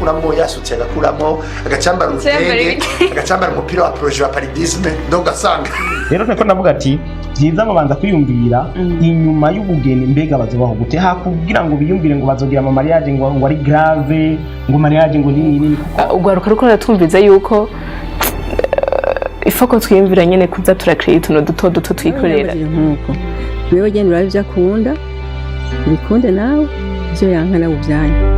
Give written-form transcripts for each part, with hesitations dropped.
agakuramo, yasutse agakuramo, agacambara urutenge, agacambara umupira wa projet wa paludisme, donc ugasanga Rero niko ndavuga ati byiza babanza kwiyumvira inyuma y'ubugeni, mbega bazobaho gute, hakugira ngo biyumvire ngo bazogira ama mariage ngo ari grave, ngo mariage ngo nini nini, kuko Urwaruka ruko ruratwumviza yuko ifoko twiyumvira nyene kuza turakira utuntu duto duto twikorera. Nkuko wewe genda urabe ibyo akunda ubikunde, nawe ibyo yanka nawe ubyanyu.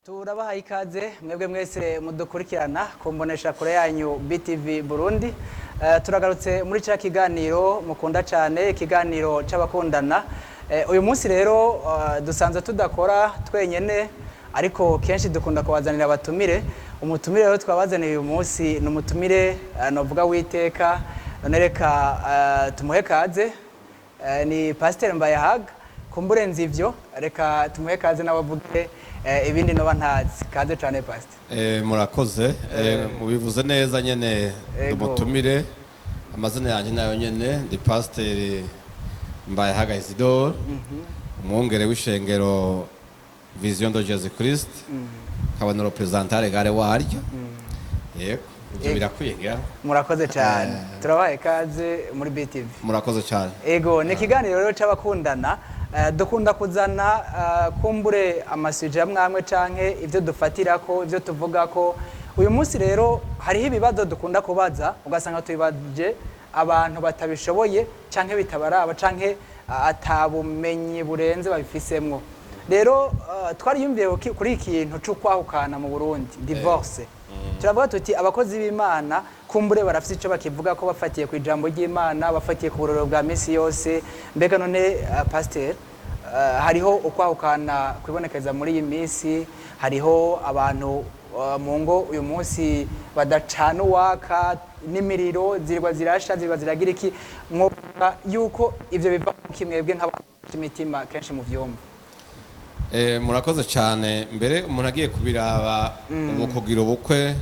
Turabahaye ikaze mwebwe mwese mudukurikirana ku mbonesha kure yanyu BTV Burundi. Turagarutse muri cya kiganiro mukunda cyane, ikiganiro c'abakundana. Uyu munsi rero dusanzwe tudakora twenyene, ariko kenshi dukunda kubazanira abatumire. Umutumire rero twabazaniye uyu munsi ni umutumire novuga witeka. None reka tumuhe kaze. Ni Pasiteri Mbayahaga. Kumburenza ivyo, reka tumuhe kaze n'abavuge ibindi noba ntazi. Kaze cane, Pasiteri. Murakoze. Mubivuze neza nyene. Ego. Umutumire, amazina yanjye nayo nyene ndi Pasiteri Mbayahaga Isidore, umwungere w'ishengero Vision de Jésus Christ, nkaba na représentant légal waryo. Yego, ivyo Ego. birakwiye ngira. Murakoze cyane, turabahaye kaze muri BTV. Murakoze cyane. Ego, ni ikiganiro rero c'abakundana. Dukunda kuzana kumbure ama sujets amwe amwe canke ivyo dufatirako, ivyo tuvugako. Uyu munsi rero hariho ibibazo dukunda kubaza, ugasanga tubibaje abantu batabishoboye canke bitabaraba canke atabumenyi burenze babifisemwo. Rero twariyumviye kuri iki kintu c'ukwahukana mu Burundi, divorce. Turavuga tuti abakozi b'Imana kumbure barafite icyo bakivuga ko bafatiye ku ijambo ry'Imana, bafatiye ku buroro bwa minsi yose. Mbega none pasiteri, hariho ukwahukana kwibonekeza muri iyi minsi, hariho abantu mu ngo uyu munsi badacana uwaka n'imiriro, zirwa zirasha, zirwa ziragira iki. Mwovuga yuko ivyo biva kuki, mwebwe nk'abantu imitima kenshi mu vyumba? Murakoze cyane. Mbere umuntu agiye kubiraba ubu, kugira ubukwe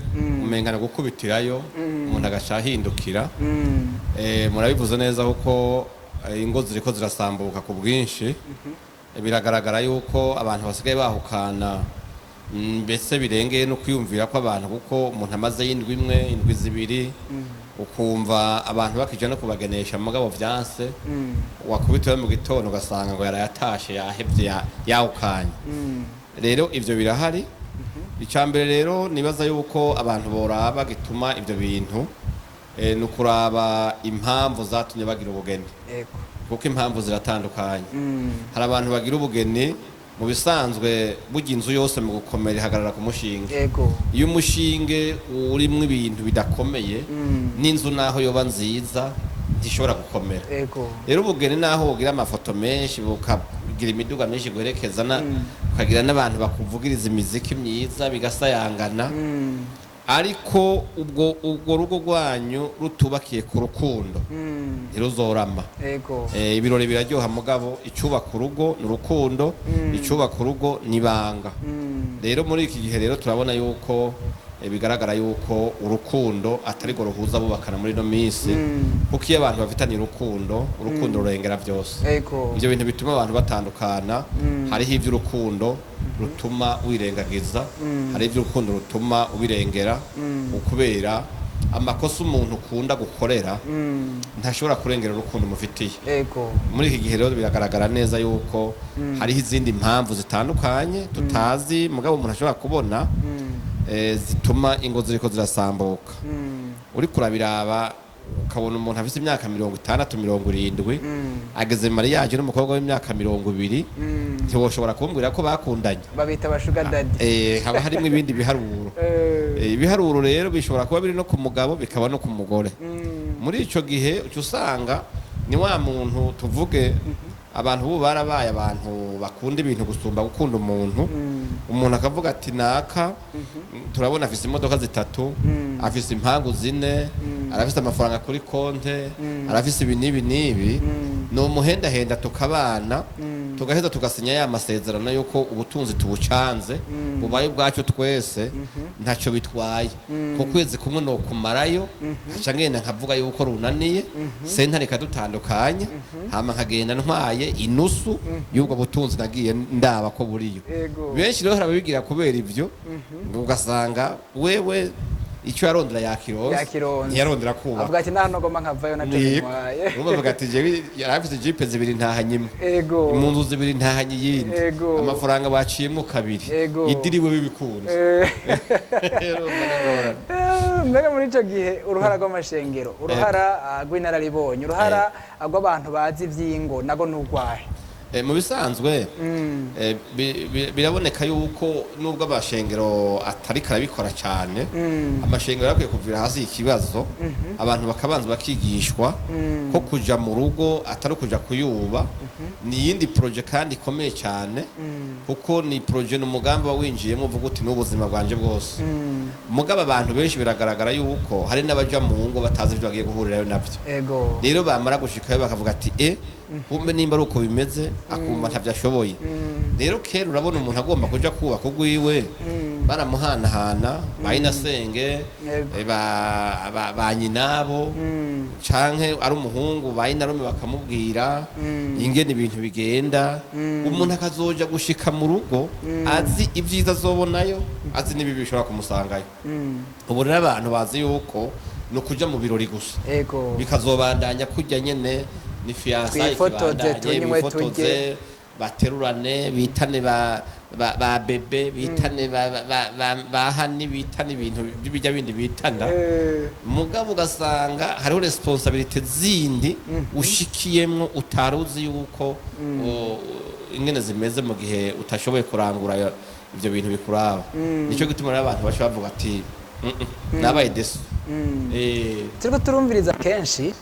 umengana gukubitirayo, umuntu agaca ahindukira. Murabivuze neza kuko ingo ziriko zirasambuka ku bwinshi. Biragaragara yuko abantu basigaye bahukana, mbese birengeye no kwiyumvira ko abantu, kuko umuntu amaze y'indwi imwe, indwi 2, ukumva abantu bakija no kubagenesha mugabo vyanse, wakubitiwe mu gitondo ugasanga ngo yarayatashe, yahevye, yahukanye. Rero ivyo birahari. Icya mbere rero nibaza yuko abantu boraba gituma ivyo bintu, ni ukuraba impamvu zatumye bagira ubugeni, kuko impamvu ziratandukanye. Hari abantu bagira ubugeni mu bisanzwe, burya inzu yose mu gukomera ihagarara ku mushinge. Iyo umushinge urimwo ibintu bidakomeye, n'inzu naho yoba nziza ntishobora gukomera. Rero ubugeni naho bugira amafoto menshi, bukagira imiduga myinshi guherekeza, na ukagira n'abantu bakuvugiriza imiziki myiza bigasayangana, ariko ubwo rugo rwanyu rutubakiye ku rukundo, ntiruzorama. Ibirori biraryoha, mugabo icubaka urugo ni urukundo, icubaka urugo ni ibanga. Rero muri iki gihe rero turabona yuko bigaragara yuko urukundo atari rwo ruhuza abubakana muri ino minsi, kuko iyo abantu bafitanye urukundo, urukundo rurengera byose. Ibyo bintu bituma abantu batandukana, hariho iby'urukundo rutuma wirengagiza, hariho iby'urukundo rutuma ubirengera, ukubera amakosa umuntu ukunda gukorera ntashobora kurengera urukundo umufitiye. Muri iki gihe rero biragaragara neza yuko hariho izindi mpamvu zitandukanye tutazi, mugabo umuntu ashobora kubona, zituma ingo ziriko zirasambuka. Uriko urabiraba ukabona umuntu afite imyaka 60, 70, ageze mariage n'umukobwa w'imyaka 20, ntiwoshobora kumbwira ko bakundanye. Babita ba sugar daddy. Haba harimo ibindi biharuro. Ibiharuro rero bishobora kuba biri no ku mugabo, bikaba no ku mugore. Muri ico gihe uca usanga ni wa muntu, tuvuge abantu ubu barabaye abantu bakunda ibintu gusumba gukunda umuntu. Umuntu akavuga ati naka turabona afise imodoka zitatu, afise impangu zine, arafise amafaranga kuri konte, arafise ibi n'ibi n'ibi, ni umuhendahenda tukabana. Tugaheza tugasinya ya masezerano yuko ubutunzi tubucanze, bubaye ubwacu twese, ntacyo bitwaye. Ku kwezi kumwe no kumarayo, nkaca ngenda nkavuga yuko runaniye, sentare ikadutandukanya, hama nkagenda ntwaye inusu y'ubwo butunzi nagiye ndaba ko buriyo. Benshi rero harabigira kubera ibyo, ugasanga wewe icyo yarondera yakironse. Yakironse. Ntiyarondera kubaka. Avuga ati naho nogomba nkavayo naco bintwaye. Urumva avuga ati jewe yari afise jipe zibiri, ntahanye imwe, mu nzu zibiri ntahanye iyindi, amafaranga baciyemwo kabiri, idiriwe bibikunze. Urumva ni ingorane. Mbega muri ico gihe uruhara rw'amashengero, uruhara rw'inararibonye, uruhara rw'abantu bazi ivy'ingo nago n'urwahe? Mu bisanzwe biraboneka yuko nubwo amashengero atari karabikora cyane, amashengero akwiye kuvira hasi ikibazo, abantu bakabanza bakigishwa ko kuja mu rugo atari ukuja kuyuba, ni iyindi projet kandi ikomeye cyane, kuko ni projet, ni umugambi winjiyemo uvuga uti n'ubuzima bwanje bwose. Mugabo abantu benshi biragaragara yuko hari n'abaja mu ngo batazi ibyo bagiye guhurirayo nabyo. Rero bamara gushikayo bakavuga ati kumbe nimba ari uko bimeze, akumva ntabyo ashoboye. Rero kera urabona umuntu agomba kuja kubaka urwiwe, baramuhanahana ba inasenge, ba nyinabo, canke ari umuhungu ba inarume, bakamubwira ingene ibintu bigenda, umuntu akazoja gushika mu rugo azi ibyiza azobonayo, azi n'ibibi bishobora kumusangayo. Ubu rero abantu bazi yuko ni ukuja mu birori gusa, bikazobandanya kurya nyene ni fiançailles. Twifotoze, kibandanye, tunywe, bifotoze, turye. Baterurane, bitane ba bébé, bitane ba honey, bitane ibintu bijya bindi bitana. Mugabo ugasanga hariho responsabilité zindi ushikiyemwo utaruzi yuko ingene zimeze mu gihe utashoboye kurangura ivyo bintu bikuraba. Nico gituma rero abantu baca bavuga ati "Nabaye déçu." Turiko turumviriza kenshi,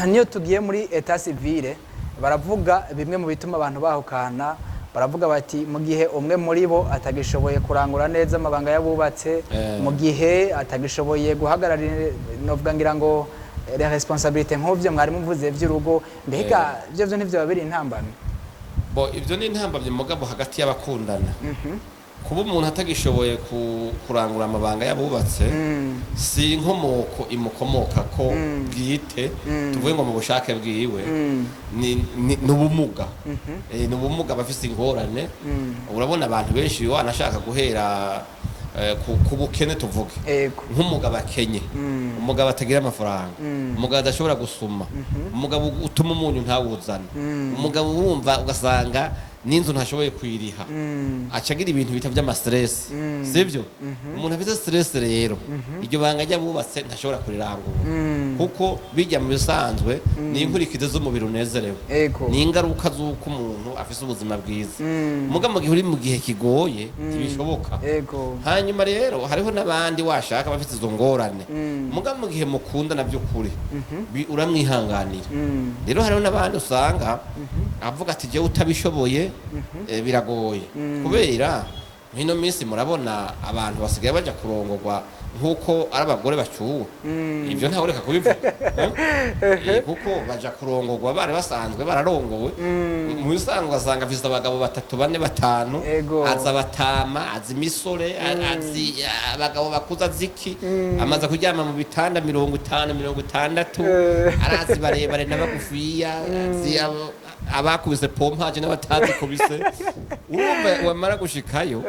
niyo tugiye muri état civil baravuga bimwe mu bituma abantu bahukana, baravuga bati mu gihe umwe muri bo atagishoboye kurangura neza amabanga y'abubatse, mu gihe atagishoboye guhagararira, novuga ngira ngo les responsabilités nk'uvyo mwari muvuze vy'urugo. Mbega ivyo vyo ntivyo biri intambamyi? Bo ibyo ni intambamyi, mugabo hagati y'abakundana. Kuba umuntu atagishoboye kurangura amabanga y'abubatse si inkomoko imukomoka ko bwite, tuvuge ngo mu bushake bwiwe, ni ubumuga. Ni ubumuga, abafise ingorane. Urabona abantu benshi wanashaka guhera ku bukene, tuvuge nk'umugabo akenye, umugabo atagira amafaranga, umugabo adashobora gusuma, umugabo utuma umunyu ntawuzane, umugabo wumva ugasanga n'inzu ntashoboye kuyiriha, aca agira ibintu bita by'ama stress, sibyo? Umuntu afite stress rero, iryo banga ry'abubatse ntashobora kurirangura, kuko bijya mu bisanzwe ni inkurikizi z'umubiri unezerewe, ni ingaruka z'uko umuntu afise ubuzima bwiza. Muga mu gihe uri mu gihe kigoye ntibishoboka. Hanyuma rero hariho n'abandi washaka bafite izo ngorane, muga mu gihe mukundana by'ukuri uramwihanganira. Rero hariho n'abandi usanga avuga ati jewe utabishoboye biragoye, kubera nk'ino minsi murabona abantu basigaye baja kurongorwa nk'uko ari abagore bacuwe. Ibyo ntawe ureka kubivuga, eh? Kuko baja kurongorwa bari basanzwe bararongowe, mu bisanzwe ugasanga afise abagabo batatu, bane, batanu, azi abatama, azi imisore, azi abagabo bakuze, azi iki, amaze kuryama mu bitanda 50, 60, arazi barebare n'abagufiya, azi abakubise pompage n'abatazikubise. Urumva wamara gushikayo,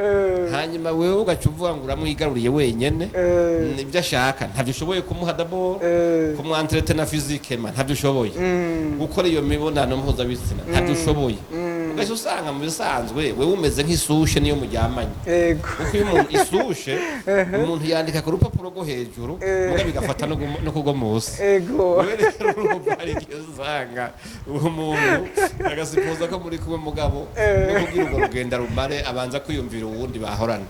hanyuma wewe ugaca uvuga ngo uramwigaruriye wenyene, ibyo ashaka ntabyo ushoboye kumuha. D'abord kumw'entretenir physiquement ntabyo ushoboye, gukora iyo mibonano mpuzabitsina ntabyo ushoboye, ugaca usanga mu bisanzwe wewe umeze nk'isushe niyo muryamanye, kuko iyo umuntu isushe, umuntu yandika ku rupapuro rwo hejuru, muga bigafata no kugwa munsi. Wewe rero urumva hari igihe usanga uwo muntu agasipoza ko muri kumwe, mugabo no kugira urwo rugendo rumare abanza kwiyumvira uwundi bahorana.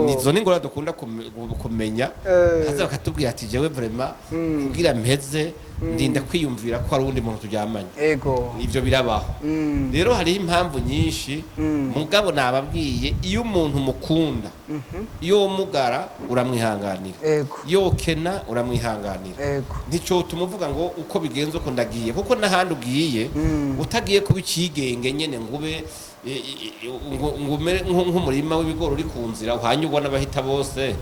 Nizo ni ingorane dukunda kumenya, haza bakatubwira ati jewe vraiment kugira mpeze Ndinda kwiyumvira ko hari uwundi muntu turyamanye. Ivyo birabaho. Rero hariho impamvu nyinshi, mugabo nababwiye, iyo umuntu mukunda, iyo mugara uramwihanganira, iyo kena uramwihanganira. Nticotuma uvuga ngo uko bigenze uko ndagiye, kuko n'ahandi ugiye utagiye kuba ikigenge nyene, ngo ube ngo umere nk'umurima w'ibigori uri ku nzira uhanyurwa n'abahita bose.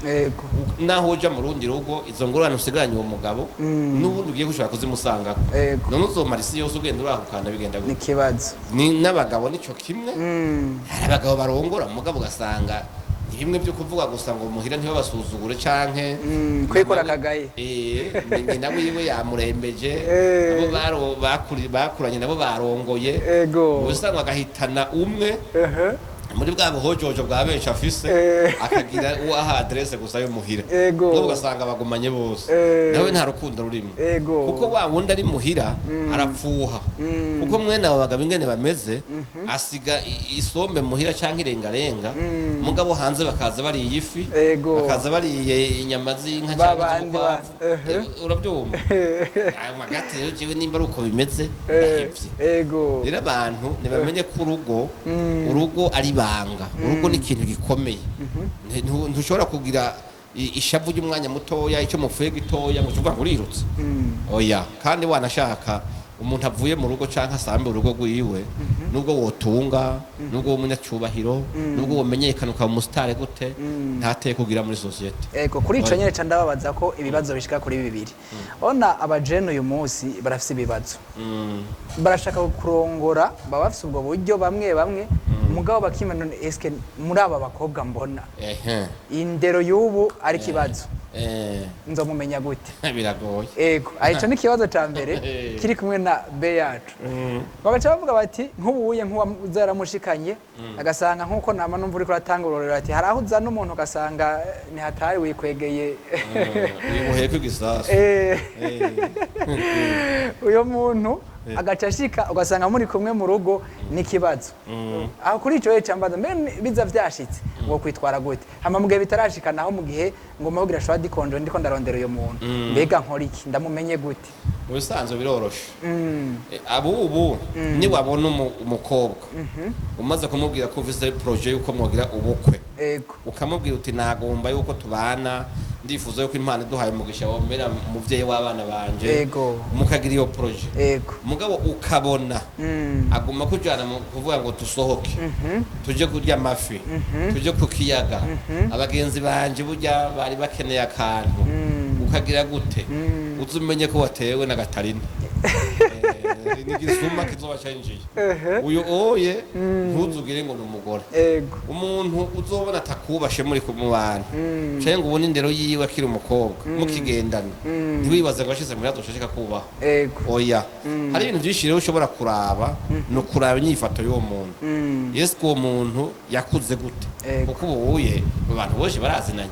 Naho uja mu rundi rugo, izo ngorane usigaranye uwo mugabo n'ubundi ugiye gushobora kuzimusangako. None uzomara isi yose ugenda urahukana, bigenda Ni gute? ikibazo. Ni n'abagabo nico kimwe. Hari abagabo barongora, mugabo ugasanga ni bimwe byo kuvuga gusa ngo muhira ntibabasuzugure canke Kwikora akagaye. Nyina wiwe yamurembeje, abo bakuranye nabo barongoye, ubusanga agahitana umwe muri bwa buhojojo bwa benshi afise, akagira uwo aha adresse gusa yo muhira. N'ubwo ugasanga bagumanye bose, nawe nta rukundo rurimo, kuko wa wundi ari muhira arapfuha, kuko mwene abo bagabo ingene bameze, asiga isombe muhira canke irengarenga, mugabo hanze bakaza bariye ifi, bakaza bariye inyama z'inka Ba canke bandi ba- iz'ubukwavu. Urabyumva ayo magati rero, jewe nimba ari uko bimeze, ndahevye. Rero abantu ntibamenye ko urugo ari ibanga, urugo ni ikintu gikomeye. Ntushobora kugira ishavu ry'umwanya mutoya, icyo mupfuye gitoya, ngo uvuga ngo urirutse, oya. Kandi wanashaka umuntu avuye mu rugo canke asambe urugo rwiwe, nubwo wotunga, nubwo wowe umunyacyubahiro, nubwo womenyekana ukaba umusitari gute, ntateye kugira muri sosiyete. Ego, kuri ico Oya. nyene ca ndababaza ko ibibazo bishika kuri bibiri. Ona abajene uyu munsi barafise ibibazo. Barashaka kurongora, baba bafise ubwo buryo bamwe bamwe, mugabo bakima none eske muri aba bakobwa mbona indero y'ubu ari ikibazo, nzomumenya gute? Biragoye. Ego, ico ni ikibazo ca mbere kiri kumwe na B yacu. Bagaca bavuga bati nk'ubuye nk'uwaza yaramushikanye, agasanga nk'uko nama numva uriko uratanga urorero, ati hari aho uzana umuntu ugasanga ntihatari wikwegeye. Wibuheko igisasu. Uyo muntu agaca ashika ugasanga muri kumwe mu rugo n'ikibazo. Aho kuri ico rero cambaza mbe biza vyashitse wo kwitwara gute? Hama mu gihe bitarashika naho, mu gihe ngomba kugira choix dikonje, ndiko ndarondera uyo muntu, mbega nkora iki? Ndamumenye gute? Mu bisanzwe biroroshe. Abubu niwabona umukobwa umaze kumubwira ko ufise projet yuko mwogira ubukwe, ukamubwira uti nagomba yuko tubana, ndifuza yuko Imana iduhaye umugisha womera umuvyeyi w'abana banje, mukagira iyo projet, mugabo ukabona aguma kujana mu kuvuga ngo dusohoke tuje kurya amafi, tuje ku kiyaga, abagenzi banje burya bari bakeneye akantu, ukagira gute, uzi umenye ko watewe na gatarina. Ni igisuma kizoba cinjiye uyu oye, ntuzugire ngo ni umugore. Umuntu uzobona atakubashe muri mu bantu, canke ngo ubone indero yiwe akiri umukobwa mukigendana, ntiwibaze ngo ashize muri azoshaka kubaho. Oya, hari ibintu byinshi rero ushobora kuraba, ni ukuraba inyifato y'uwo muntu, yesu uwo muntu yakuze gute, kuko ubuye abantu bose barazinanye.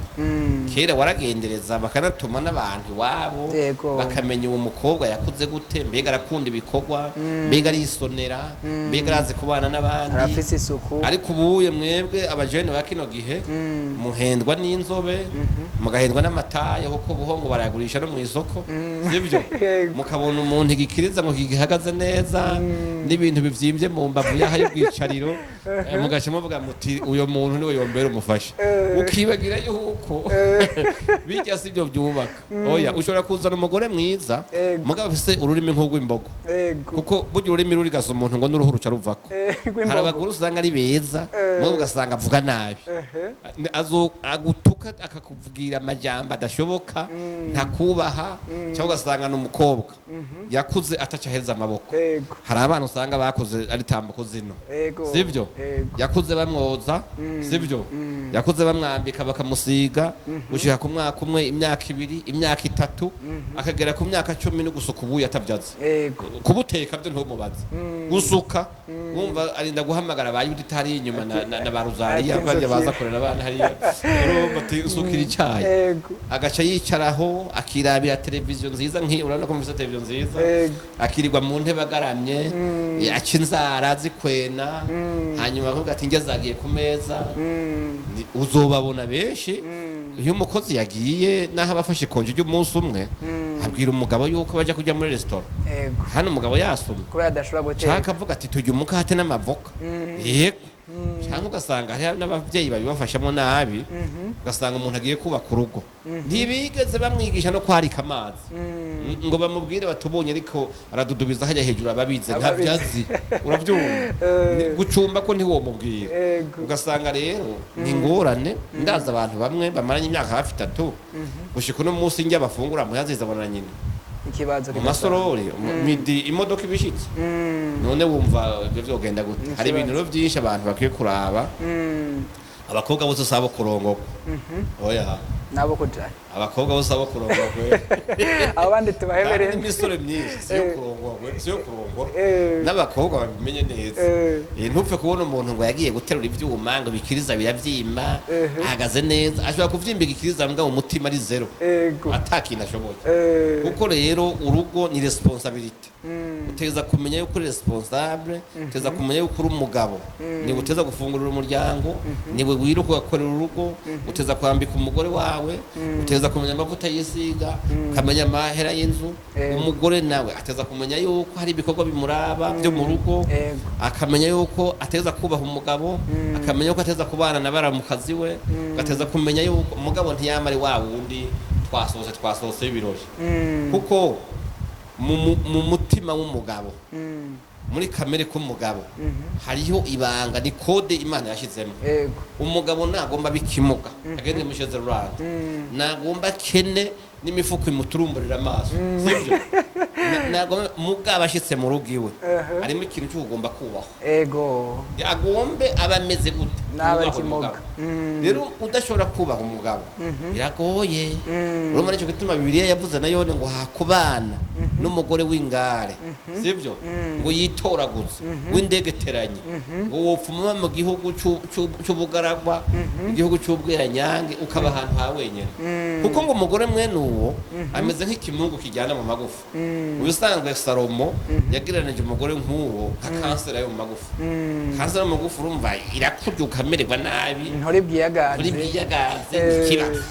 Kera waragendereza bakanatuma n'abantu iwabo, bakamenya uwo mukobwa yakuze gute, mbega arakunda ibikorwa, mbega arisonera, mbega arazi kubana n'abandi, arafise isuku. Ariko ubuye mwebwe abajene ba kino gihe muhendwa n'inzobe, mugahendwa n'amataye, kuko buhongo barayagurisha no mu isoko, sibyo? Yego. Mukabona umuntu igikiriza ngo gihagaze neza n'ibintu bivyimbye mu mbavu yaho y'ubwicariro, mugaca muvuga muti uyo muntu niwe yombera umufasha, ukibagira yuko bijya sibyo byubaka. Oya, ushobora kuzana umugore mwiza, mugabo afise ururimi nk'urw'imbogo, kuko burya ururimi rurigasa umuntu ngo n'uruhu ruca ruvako. Ego, Hari imbogo. abagore usanga ari beza, mugabo ugasanga avuga nabi. Agutuka, akakubwira amajambo adashoboka, ntakubaha, cyangwa ugasanga ni umukobwa yakuze ataca ahereza amaboko. Hari abana usanga bakuze ari tambuko zino, sibyo? Ego. Yakuze bamwoza, sibyo? Yakuze bamwambika, bakamusiga, gushika ku mwaka umwe, imyaka 2, imyaka 3, akagera ku myaka 10 no gusuka ubuye atabyaze. Kubuteka byo ntumubaze, gusuka wumva arinda guhamagara ba Yudita hariya inyuma na ba Ruzariya, Ati, bajya baza "Nsukira." kurera abana hariya, urumva ati usukira icyayi, agaca yicaraho akirabira televiziyo nziza nk'iyi, urabona ko mufise televiziyo nziza, akirirwa mu ntebe agaramye, aca inzara zikwena, hanyuma akavuga ati njye zagiye ku meza. Uzobabona benshi iyo umukozi yagiye, n'aho aba afashe ikonje ry'umunsi umwe. Abwira umugabo yuko bajya kujya muri resitora, hano umugabo yasoma, kubera adashobora guteka. Cyangwa akavuga ati: "Tujya umukate n'amavoka." Yego, cyangwa ugasanga hari n'ababyeyi babibafashamo nabi, ugasanga umuntu agiye kubaka urugo, ntibigeze bamwigisha no kwarika amazi, ngo bamubwire batubonye, ariko aradudubiza hajya hejuru, ababize Ababizi. ntabyo azi, urabyumva? Gucumba ko ntiwomubwira. Ugasanga rero ni ingorane. Ndazi abantu bamwe bamaranye imyaka hafi 3, gushika uno munsi njya bafungura muyaziza abona nyina Ikibazo mu kidasanzwe. masorori midi imodoka ibishitse. None wumva ibyo vyogenda gute? Hari ibintu rero byinshi abantu bakwiye kuraba. Abakobwa bose usaba kurongorwa, oya. Nabo kuja Abakobwa bose abo kurongorwa. Abo bandi Kandi tubahebereye. n'imisore myinshi siyo kurongorwa, siyo kurongora. N'abakobwa babimenye neza. Ntupfe kubona umuntu ngo yagiye guterura ivyuma, ngo ibikiriza biravyimba, ahagaze neza. Ashobora kuvyimba igikiriza, mbwa mu mutima ari zéro, ata kintu ashoboye. Kuko rero urugo ni responsabilité. Uteza kumenya yuko uri responsable, uteza kumenya yuko uri umugabo, niwe uteza gufungurira umuryango, niwe wiruka ugakorera urugo, uteza kwambika umugore wawe, uteza kumenya amavuta yisiga, ukamenya amahera y'inzu. Umugore nawe ateza kumenya yuko hari ibikorwa bimuraba byo mu rugo, akamenya yuko ateza kubaha umugabo, akamenya yuko ateza kubana na baramukazi we, agateza kumenya yuko umugabo ntiyama ari wa wundi twasohotse, twasohotse ibirori, kuko mu mutima w'umugabo, muri kamere k'umugabo, hariho ibanga, ni code Imana yashyizemo. Umugabo nagomba bikimuga agende mushize ruranda, nagomba kene n'imifuko imuturumburira amaso, sibyo? Nagomba mugabo ashyitse mu rugo iwe, harimo ikintu cyo kugomba kubahwa. Agombe aba ameze gute? Naba Yubaha ikimuga. umugabo. Rero udashobora kubaha umugabo biragoye. Urumva nicyo gituma Bibiliya yavuze nayo ngo hakubana n'umugore w'ingare, sibyo, ngo yitoraguze, w'indegeteranye, ngo wopfuma uba mu gihugu c'ubugaragwa, igihugu c'ubweranyange, ukaba ahantu ha wenyine, kuko ngo umugore mwene uwo ameze nk'ikimungu kijyana mu magufa. Mu bisanzwe Salomo yagereranije umugore nk'uwo nka kanseri yo mu magufa. Kanseri yo mu magufa, urumva irakurya ukamererwa nabi. Ntore bwiyagaze. Muri bwiyagaze, ikibazo.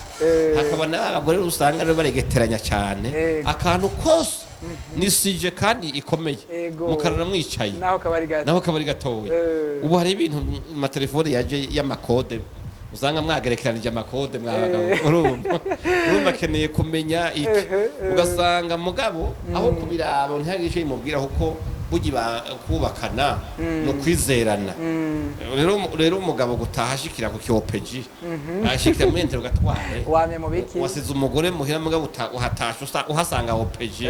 Hakaba n'abagore usanga rero baregeteranya cyane, akantu kose ni sujet kandi ikomeye, mukarara mwicaye. Naho kabari gato. Naho kaba ari gatoya. Ubu hari ibintu mu matelefone yaje y'ama code, usanga mwagerekeranije ama code mwabagabo. Urumva akeneye kumenya iki, ugasanga mugabo aho kubiraba ntihagire icyo yimubwira, kuko burya kubakana ni ukwizerana. Rero umugabo gutaha ashikira ku kiopeji, ashikira muri interrogatoire: Wamye mu biki? Wasize umugore muhira, mugabo uhatashe uhasanga opeji.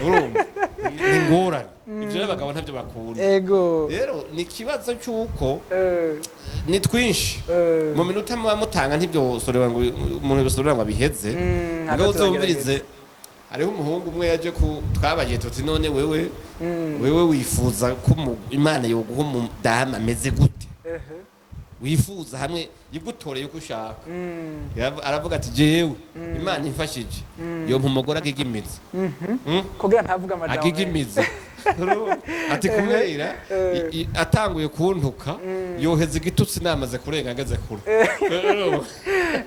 Urumva ni ingorane. Ibyo rero abagabo ntabyo bakunda. Rero ni ikibazo cy'uko ni twinshi, mu minota muba mutanga ntibyosorewe ngo umuntu bisorewe ngo abiheze. Mugabo Hagati. uzumvirize, hariho umuhungu umwe yaje ku twabagiye tuti: "None wewe wifuza ko Imana yoguha umudamu ameze gute? Wifuza hamwe igutoreye uko ushaka?" Aravuga ati: "Jewe Imana imfashije yompa umugore agigimiza." Kugira ntavuga amajambo menshi. Agigimiza, ati kubera atanguye kuntuka yoheza igitutsi namaze kurenga ngeze kure.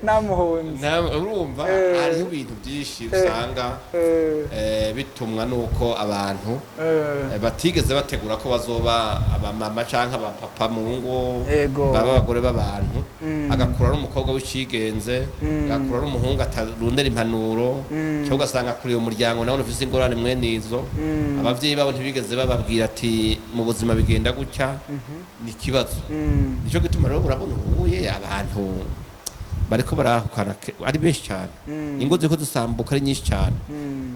Namuhunze. Urumva hariho ibintu byinshi usanga bitumwa nuko abantu batigeze bategura ko bazoba abamama canke abapapa mu ngo, baba abagore b'abantu. Agakura ari umukobwa w'icigenze, agakura ari umuhungu atarondera impanuro, cyangwa ugasanga akuriye umuryango nawe ufise ingorane mwene izo. Abavyeyi babo ntibigeze bababwira ati mu buzima bigenda gutya. Ni ikibazo. Nico gituma rero urabona ubuye abantu bariko barahukana ari benshi cyane, ingo ziriko zisambuka ari nyinshi cyane.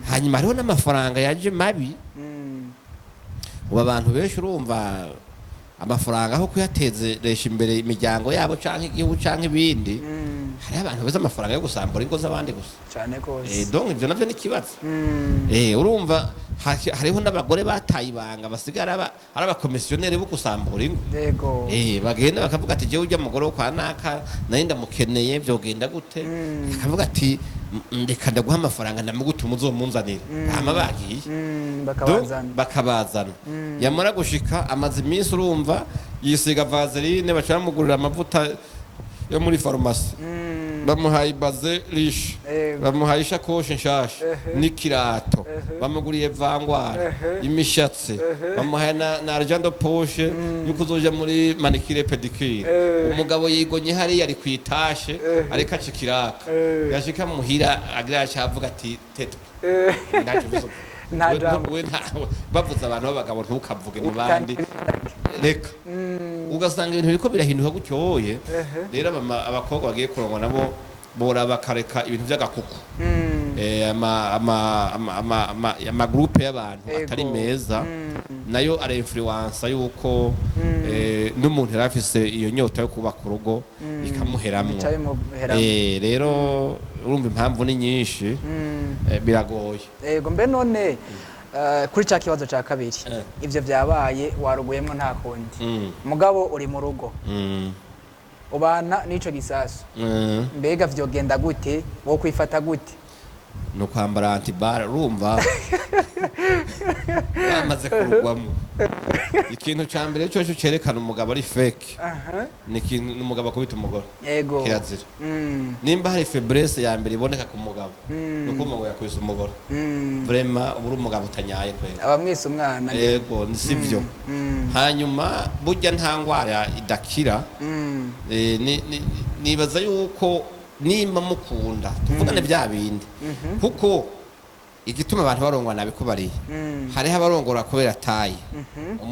Hanyuma hariho n'amafaranga yaje mabi. Ubu abantu benshi, urumva, amafaranga aho kuyatezeresha imbere imiryango yabo canke igihugu canke ibindi, hariho abantu beza amafaranga yo gusambura ingo z'abandi gusa. Cyane rwose. Donc ivyo navyo ni ikibazo. Urumva hariho n'abagore bataye ibanga, basigara ari abakomisiyoneri bo gusambura ingo. Bagenda bakavuga ati: "Jewe ujya mugore wo kwa naka nari ndamukeneye, vyogenda gute?" Akavuga ati: "Ndeka ndaguha amafaranga, ndamugutuma uzomunzanire." Hama bagiye. Bakabazana. Bakabazana. Yamara gushika, amaze iminsi, urumva, yisiga vaseline, baca bamugurira amavuta yo muri farumasi. Bamuhaye bazin riche, bamuhaye ishakoshi nshasha n'ikirato, bamuguriye vangwara imishatsi, bamuhaye na argent de poche yuko uzoja muri manicure, pédicure. Umugabo yigonye hariya ari kwitashe, ariko aca ikiraka, yashika muhira agira acavuga ati: "Tetwe ntacyo uvuze." Nta jambo. We bavuze abantu b'abagabo, ntukavuge mu bandi, reka. Ugasanga ibintu biriko birahinduka gutyoye. Rero abakobwa bagiye kurongwa nabo bora bakareka ibintu by'agakuku, ama groupe y'abantu atari meza, nayo ara influença yuko n'umuntu yari afise iyo nyota yo kubaka urugo ikamuheramwo. Bica bimuheramwo. Rero urumva impamvu ni nyinshi, biragoye. Yego, mbe none kuri cya kibazo cya kabiri, ivyo vyabaye, waruguyemwo, nta kundi, mugabo uri mu rugo, ubana n'ico gisasu, mbega vyogenda gute? Wo kwifata gute? Ni ukwambara anti-balles. Urumva bamaze kurugwamo, ikintu cya mbere cyo cyerekana umugabo ari fake ni ikintu ni umugabo akubita umugore. Kirazira. Nimba hari faiblesse ya mbere iboneka ku mugabo, ni uko umugabo yakubise umugore, vraiment uba uri umugabo utanyaye kwera. Abamwise umwana. Yego, sibyo. Hanyuma burya nta ndwara idakira. Nibaza yuko nimba mukunda, tuvugane bya bindi, kuko igituma abantu barongwa nabikubariye. Hariho abarongora kubera taille,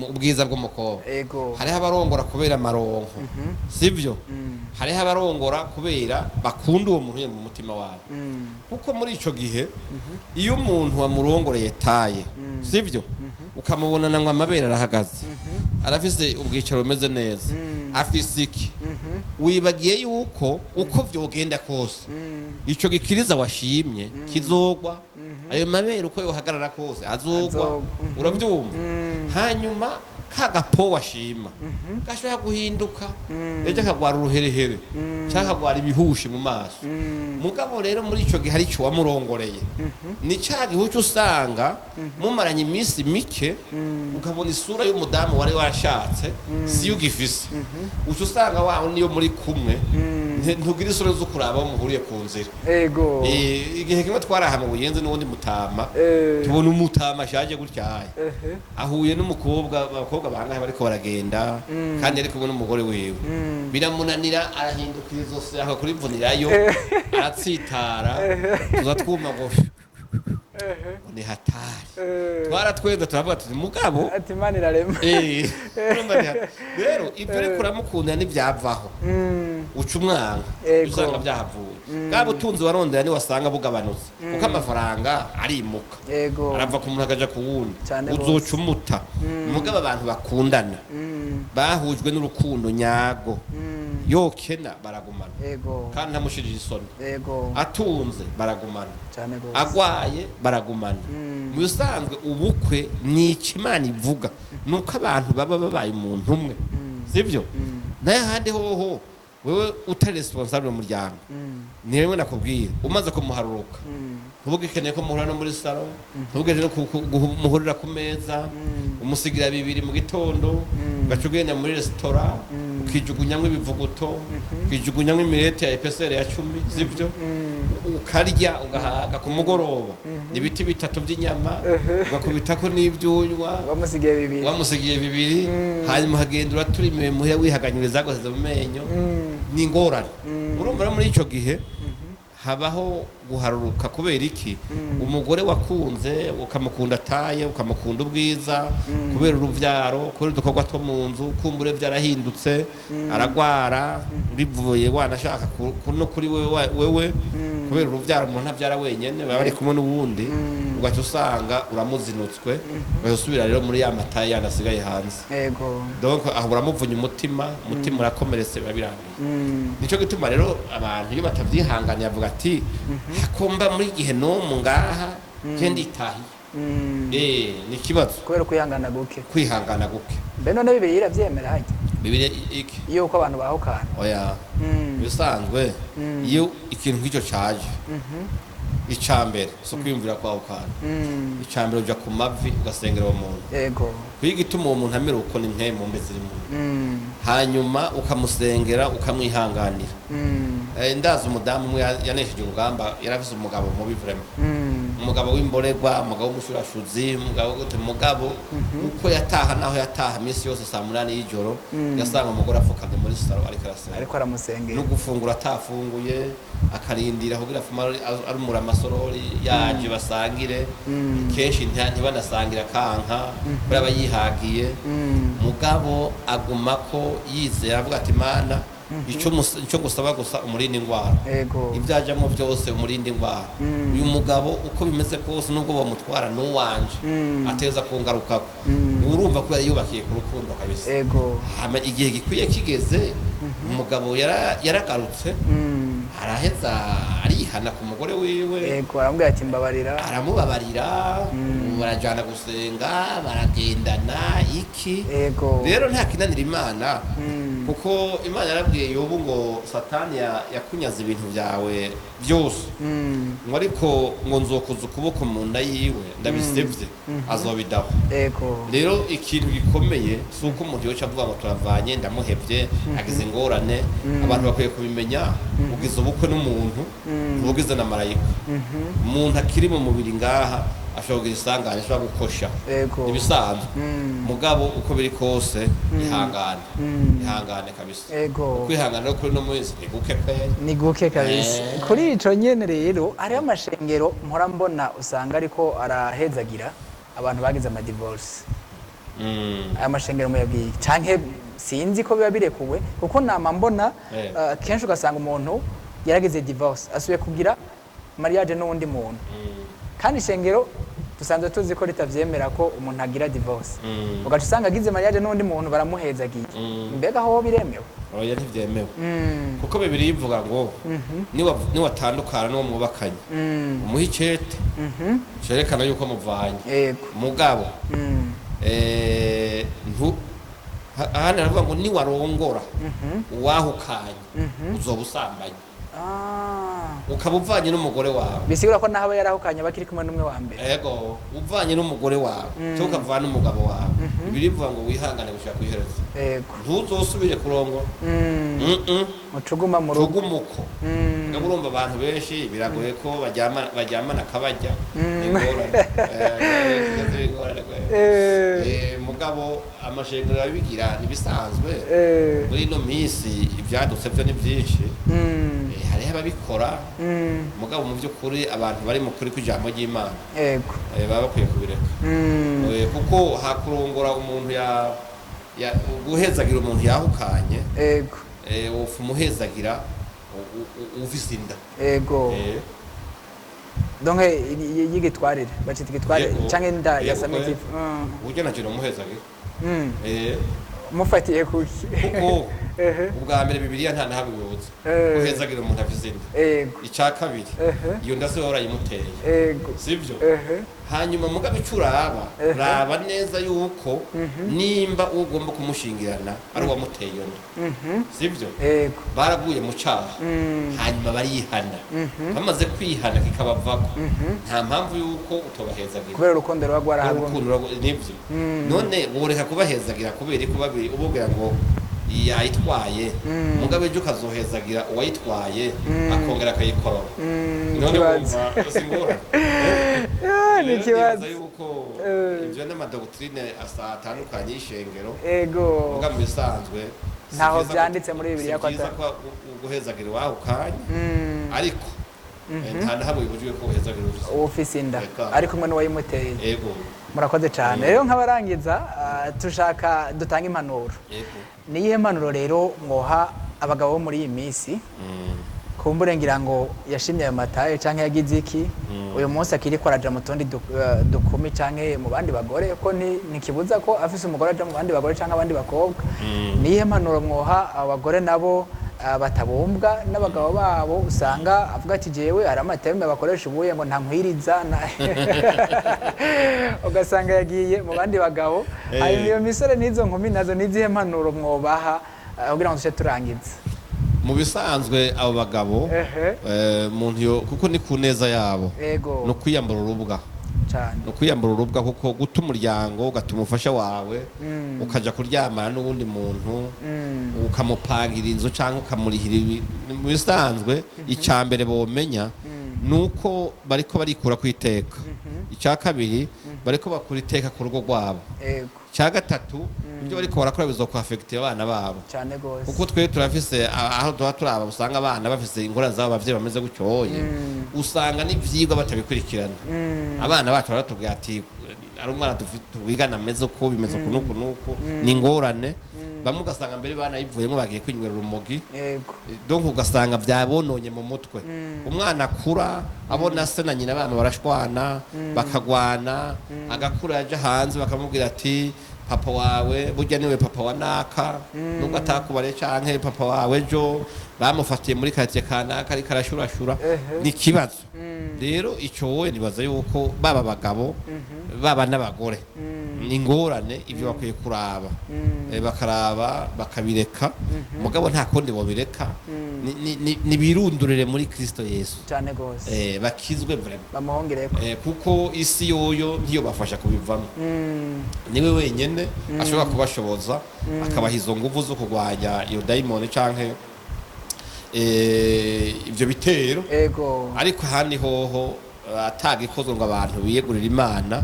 ubwiza bw'umukobwa. Hariho abarongora kubera amaronko, sibyo? Hariho abarongora kubera bakunda uwo muntu mu mutima wabo. Kuko muri ico gihe iyo umuntu wamurongoreye taille, sibyo, ukamubona ngo amabere arahagaze, arafise ubwicaro bumeze neza, afise iki, wibagiye yuko uko vyogenda kose ico gikiriza washimye kizogwa, ayo mabere uko yohagarara kose azogwa. Azogwa. Uravyumva? Hanyuma ka gapo washima gashobora guhinduka ejo akagwara uruherehere cyangwa akagwara ibihushi mu maso. Mugabo rero muri ico gihe hari ico wamurongoreye, ni ca gihucu usanga mumaranye iminsi mike, ukabona isura y'umudamu wari washatse siyo ugifise. Uca usanga wawe niyo muri kumwe ntugira isura zo kuraba aho muhuriye ku nzira. Igihe kimwe twaraha mu Buyenzi n'uwundi mutama, tubona umutama ashaje gutyaye ahuye n'umukobwa, abakobwa bangahe bariko baragenda, kandi ari kumwe n'umugore wiwe. Biramunanira, arahindukira izosi aho kurivunirayo, aratsitara, tuza twuma ngo ni hatari. Twaratwenza, turavuga tuti: "Mugabo." Ati: "Imana irarema." Urumva ni hatari. Rero ibyo uriko uramukunda ntibyavaho, uca umwanga. Usanga byahavuye bwa butunzi warondera, niwasanga bugabanutse, kuko amafaranga arimuka, arava ku muntu akaja ku wundi. Cane gose. Uzoca umuta. Mugabo abantu bakundana bahujwe n'urukundo nyago, yokena baragumana, kandi ntamushirije isoni. Atunze baragumana, Cane gose. agwaye baragumana. Mu bisanzwe ubukwe ni icyo Imana ivuga, ni uko abantu baba babaye umuntu umwe, sibyo? Nayo ahandi hoho wewe utari responsable mu muryango, ni rimwe nakubwira, umaze kumuharuruka ntubugikeneye ko muhura no muri salon, ntubugikeneye ko muhurira ku meza. Umusigira bibiri mu gitondo, ugaca ugenda muri resitora, ukijugunyamwo ibivuguto, ukijugunyamwo imirete ya épaisseur ya 10, sibyo? Ukarya ugahaga, ku mugoroba ibiti bitatu by'inyama, ugakubitako n'ibyunywa. Bamusigiye bibiri. Wamusigiye bibiri, hanyuma ukagenda uraturimiwe muhira, wihaganyura izagosize mu menyo. Ni ingorane. Urumva rero muri ico gihe habaho guharuruka. Kubera iki? Umugore wakunze, ukamukunda taille, ukamukunda ubwiza, kubera uruvyaro, kubera udukorwa two mu nzu, kumbure vyarahindutse, aragwara bivuye wanashaka no kuri wewe, wewe kubera uruvyaro, umuntu ntavyara wenyene, baba bari kumwe n'uwundi, ugaca usanga uramuzinutswe, ugaca usubira rero muri ya mataille yandi asigaye hanze. Donc aho uramuvunya umutima, umutima urakomeretse, biba birangiye. Nico gituma rero abantu iyo batavyihanganiye avuga ati: "Hakomba muri gihe n'umu ngaha je nditahiye." Ni ikibazo. Kubera kwihangana guke. Kwihangana guke. Mbe none Bibiliya iravyemera harya? Bibiri iki? Yuko abantu bahukana. Oya, bisanzwe iyo ikintu nk'icyo caje, ica mbere si ukwiyumvira kwawe kana. Ica mbere uja ku mavi ugasengera uwo muntu. Kuko igituma uwo muntu amera uko ni mpemu mbi ziri mu, hanyuma ukamusengera, ukamwihanganira. Ndazi umudamu umwe yanesheje urugamba, yarafise umugabo mubi vraiment, umugabo w'imborerwa, umugabo w'umushurashuzi, umugabo gute. Mugabo uko yataha, naho yataha iminsi yose saa 8 y'ijoro, yasanga umugore apfukamye muri salon ariko arasenga, ariko aramusengera. No gufungura atafunguye, akarindira kugira afuma arumura amasorori yaje basangire. Kenshi ntibanasangira, kanka kubera aba yihagiye. Mugabo aguma ko yizera, avuga ati: "Mana, ico ngusaba gusa, umurinde indwara, ibyo ajamo byose umurinde indwara. Uyu mugabo uko bimeze kose, nubwo bamutwara, n'uwanje ateza kungarukako." Urumva ko yari yubakiye ku rukundo kabisa. Hama igihe gikwiye kigeze, umugabo yaragarutse, araheza arihana ku mugore wiwe. Ego, aramubwira ati: "Mbabarira." Aramubabarira, barajana gusenga, baragendana iki. Rero nta kinanira Imana, kuko Imana yarabwiye Yobu ngo: "Satani yakunyaze ibintu byawe byose," ngo: "ariko ngo nzokuza ukuboko mu nda yiwe ndabisevye, azobidaho." Rero ikintu gikomeye si uko umuntu yoca avuga ngo turavanye, ndamuhevye, agize ingorane. Abantu bakwiye kubimenya: ugize ubukwe n'umuntu, ubugize na marayika. Umuntu akiri mu mubiri ngaha ashobora kugira isanganya, ashobora gukosha, ibisanzwe. Mugabo uko biri kose, ihangane, ihangane kabisa. Kwihangana rero kuri no munsi ni guke pe. Ni guke kabisa. Kuri ico nyene rero, hariho amashengero mpora mbona usanga ariko arahezagira abantu bagize amadivorce. Aya mashengero muyabwiye canke sinzi ko biba birekuwe, kuko nama mbona kenshi ugasanga umuntu yaragize divorce asubiye kugira mariage n'uwundi muntu, kandi ishengero dusanzwe tuzi ko ritavyemera ko umuntu agira divorce, ugaca usanga agize mariage n'uwundi muntu, baramuhezagiye. Mbega aho biremewe? Oya, ntivyemewe, kuko Bibiliya ivuga ngo niwatandukana n'uwo mwubakanye, umuhe icete cerekana yuko muvanye. Mugabo ahandi haravuga ngo niwarongora uwahukanye, uzoba usambanye, ukaba uvanye n'umugore wawe. Bisigura ko naho aba yarahukanye bakiri kumwe n'umwe wa mbere. Ego, uvanye n'umugore wawe cyangwa ukavana n'umugabo wawe, Bibiliya ivuga ngo wihangane gushika kw'iherezo, ntuzosubire kurongora. Mucuguma mu rugo. Tugumuko. Mugabo urumva abantu benshi biragoye ko baryamana akabajya, ingorane. Ingorane kweli. Mugabo amashengero abigira ntibisanzwe. Muri ino minsi ibyadutse byo ni byinshi. Hariho ababikora, mugabo mu by'ukuri abantu bari mu kuri kw'ijambo ry'Imana baba bakwiye kubireka. Kuko hakurongora umuntu ya guhezagira umuntu yahukanye, wofa umuhezagira ufise inda. Donc y'igitwarire, bacita igitwarire, canke inda yasamye ikivu. Burya nacyo nomuhezagira. Mufatiye kuki? Kuko ubwa mbere Bibiliya nta nahamwe ibuza guhezagira umuntu afise inda. Icya kabiri, iyo nda se warayimuteye? Sibyo? Hanyuma mugabo icyo uraba, raba neza yuko nimba uwo ugomba kumushingirana ari uwamuteye iyo nda, sibyo? Ego. Baraguye mu cyaha, hanyuma barihana, bamaze kwihana kikabavako, nta mpamvu yuko utobahezagira. Kubera urukundo ruba rwarahagumye. Urukundo nibyo. None woreka kubahezagira kubera ko babiri ububwira ngo yayitwaye, mugabo ejo ukazohezagira uwayitwaye akongera akayikorora? None Ikibazo. wumva si ingorane? Ah, ni Rero ikibazo. nibaza yuko ibyo n'amadoctrine asa atandukanye y'ishengero. Muga mu bisanzwe si Ntaho byiza vyanditse muri Bibiliya si ko byiza ko guhezagira iwawe kanya, ariko nta na hamwe bibujijwe ko uhezagira ufise Uwufise inda Eka. ari kumwe n'uwayimuteye. Ego. Murakoze cyane. Rero nk'abarangiza, tushaka dutange impanuro. Ni iyihe mpanuro rero mwoha abagabo bo muri iyi minsi? Kumbure ngira ngo yashimye ayo mataye canke yagize iki, uyu munsi akiriko araja mu tundi dukumi canke mu bandi bagore, ko ntikibuza ko afise umugore aja mu bandi bagore canke abandi bakobwa. Ni iyihe mpanuro mwoha abagore nabo batabumbwa n'abagabo babo, usanga avuga ati: "Jewe hari amateme bakoresha ubuye ngo ntankwiriza," ugasanga yagiye mu bandi bagabo? Hanyuma iyo misore n'izo nkumi nazo, n'izihe mpanuro mwobaha kugira ngo duce turangize? Mu bisanzwe abo bagabo, muntu kuko ni ku neza yabo, no kwiyambura urubwa. Cane. Ni ukwiyambura urubwa, kuko guta umuryango, ugatuma umufasha wawe, ukaja kuryamana n'uwundi muntu, ukamupangira inzu cyangwa ukamurihira mu bisanzwe, icya mbere bomenya ni uko bariko barikura ku iteka. Icya kabiri, bariko bakura iteka ku rugo rwabo. Icya gatatu, ibyo bariko barakora bizokwafekita abana babo. Cane gose. Kuko twe turafise aho tuba turaba, usanga abana bafise ingorane z'abo bavyeyi bameze gutyoye, usanga n'ivyigwa batabikurikirana. Abana bacu baratubwira ati ari umwana twigana ameze uko, bimeze uku n'uku n'uku, ni ingorane. Bamwe ugasanga mbere banayivuyemo, bagiye kwinywera urumogi. Donc ugasanga byabononye mu mutwe. Umwana akura abona se na nyina bana barashwana, bakagwana, agakura yaja hanze bakamubwira ati papa wawe burya niwe papa wa naka, nubwo atakubariye, canke papa wawe ejo bamufatiye muri quartier kanaka ariko arashurashura. Ni ikibazo rero ico. Wowe nibaza yuko baba abagabo, baba n'abagore, ni ingorane. Ibyo bakwiye kuraba, bakaraba bakabireka. Mugabo nta kundi bobireka, nibirundurire muri Kristo Yesu. Cane gose. Bakizwe vraiment. Bamuhongereko. Kuko isi yoyo ntiyobafasha kubivamo. Niwe wenyene ashobora kubashoboza, akabaha izo nguvu zo kurwanya iyo dayimoni canke ivyo bitero. Ariko ahandi hoho atagikozwe ngo abantu biyegurire Imana,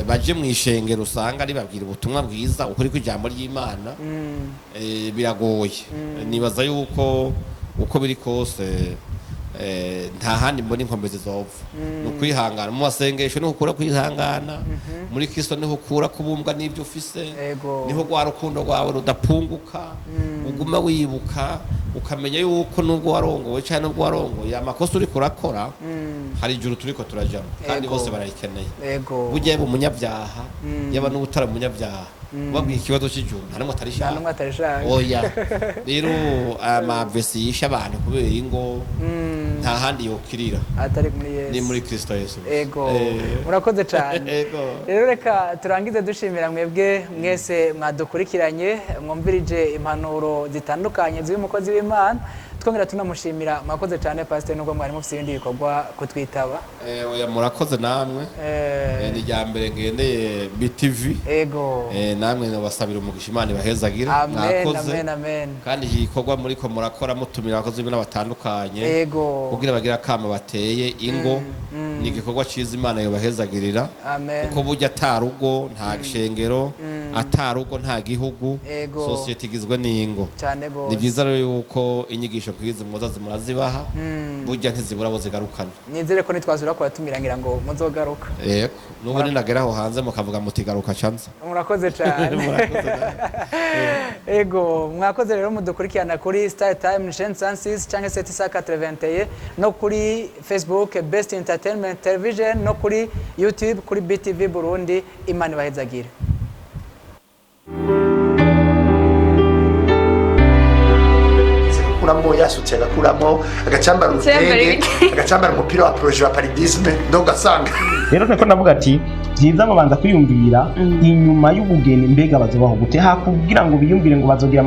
baje mu ishengero, usanga ribabwira ubutumwa bwiza, ukuri kw'ijambo ry'Imana, biragoye. Nibaza yuko uko biri kose, nta handi mbona inkomezi zova, ni ukwihangana mu masengesho, niho ukura kwihangana muri Kristo, niho ukura kubumbwa n'ibyo ufise, niho rwa rukundo rwawe rudapunguka, uguma wibuka, ukamenya yuko nubwo warongowe cyangwa nubwo warongoye, amakosa uriko urakora, hari ijuru turiko turajamo, kandi bose bararikeneye. Burya yaba umunyabyaha, yaba n'utari umunyabyaha, ubabwiye ikibazo cy'ijuru, nta n'umwe Nta atarishaka. n'umwe atarishaka. Oya, rero amavesi yishe abantu kubera ingo, nta handi yokirira atari muri Yesu. Ni muri Kristo Yesu gusa. Murakoze cyane. Rero reka turangize dushimira mwebwe mwese mwadukurikiranye, mwumvirije impanuro zitandukanye z'uyu mukozi w'Imana, twongera tunamushimira. Mwakoze cyane, Pasiteri, nubwo mwari mufite ibindi bikorwa, kutwitaba. Oya, murakoze namwe. Ni irya mbere ngendeye BTV. Namwe nabasabira umugisha, Imana ibahezagire. Amen. Mwakoze. Amen, amen. Kandi iki gikorwa muriko murakora, mutumira abakozi b'Imana batandukanye kugira bagire akama bateye ingo, ni igikorwa ciza. Imana yobahezagirira, Amen. kuko burya atarugo nta shengero, atarugo nta gihugu. Sosiyete igizwe n'ingo. Cyane Ni gose. byiza rero yuko inyigisho nk'izi muza murazibaha, burya ntizibura abo zigarukana. Nizere ko nitwazura kubatumira ngira ngo muzogaruka. Yego, n'ubu ninagera aho hanze mukavuga muti garuka canza. Murakoze cyane. Murakoze nawe. Ego, mwakoze rero mudukurikirana kuri Star Time Chaîne 106 cyangwa 781, no kuri Facebook Best Entertainment Television, no kuri YouTube kuri BTV Burundi. Imana ibahezagire. Agakuramo yasutse, agakuramo, agacambara urutenge, agacambara umupira wa projet wa paludisme, donc ugasanga Rero niko ndavuga ati byiza babanza kwiyumvira inyuma y'ubugeni, mbega bazobaho gute, hakugira ngo biyumvire ngo bazogira.